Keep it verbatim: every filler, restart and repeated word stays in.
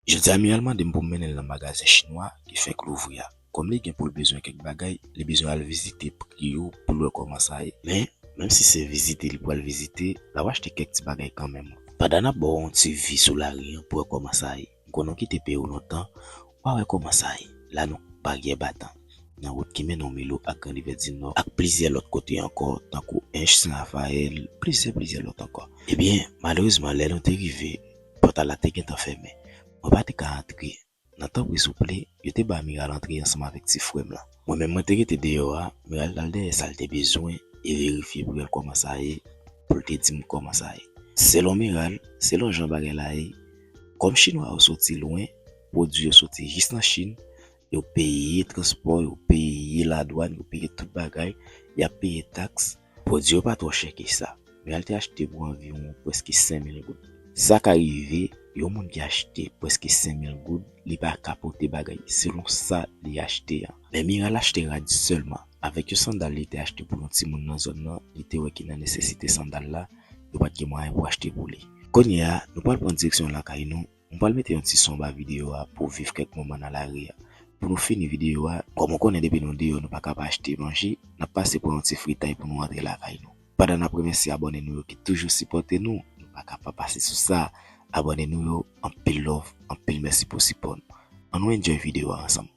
Jodi a, Miral mande m pou m mennen l nan magazen chinwa ki fèk louvri a. Kòm li gen pou l bezwen kèk bagay, li bezwen al vizite pri yo pou l wè kòman sa ye. Men, menm si se vizite li pral vizite, l ap achte kèk ti bagay kanmenm. Pandan n ap ba w yon ti vi sou lari an pou wè kòman sa ye. M konnen w kite peyi w lontan, w a wè kòman sa ye. La nou baryè batan. Nan wout ki mennen w Milo ak Gran Rivye di Nò, ak plizyè lòt kote ankò, tankou Ench, Sen Rafayèl, plizyè, plizyè lòt ankò. Ebyen, malerezman, lè nou te rive, pòt la te gentan fèmen. Mwen pa te ka antre. Nan tanpri souple, yo te ba Miral antre ansanm avèk ti frè m lan. Mwen menm mwen te rete deyò a, Miral t al dèyè sa l te bezwen e verifye pou l wè kòman sa ye, pou l te di m kòman sa ye. Selon Miral, selon jan bagay la ye, kòm chinwa yo soti lwen, pwodui yo soti jis nan Chin, yo peye transpò, yo peye ladwàn, yo peye tout bagay, y ap peye taks. Pwodui yo pa twò chè ke sa. Miral te achte pou anviwon prèske senk mil goud. Sa ka rive, yon moun ki achte prèske senk mil goud, li pa ka pote bagay selon sa li achte a. Men Miral achte rad sèlman. Avèk yon sandal li te achte pou yon timoun nan zòn nan, li te wè ki nan nesesite sandal la, yo pa t gen mwayen pou achte pou li. Kounye a, nou pral pran direksyon lakay nou. M pral mete yon ti son anba videyo a pou w viv kèk moman nan lari a. Pou nou fini videyo a, kòm ou konnen depi nou deyò nou pa ka pa achte manje, n ap pase pran yon ti fritay pou nou rantre lakay nou. Pandan n ap remèsye abòne nou yo ki toujou sipòte nou, nou pa ka pa pase sou sa. Abòne nou yo, anpil love, anpil mèsi pou sipò nou. Ann nou enjoy videyo a ansanm.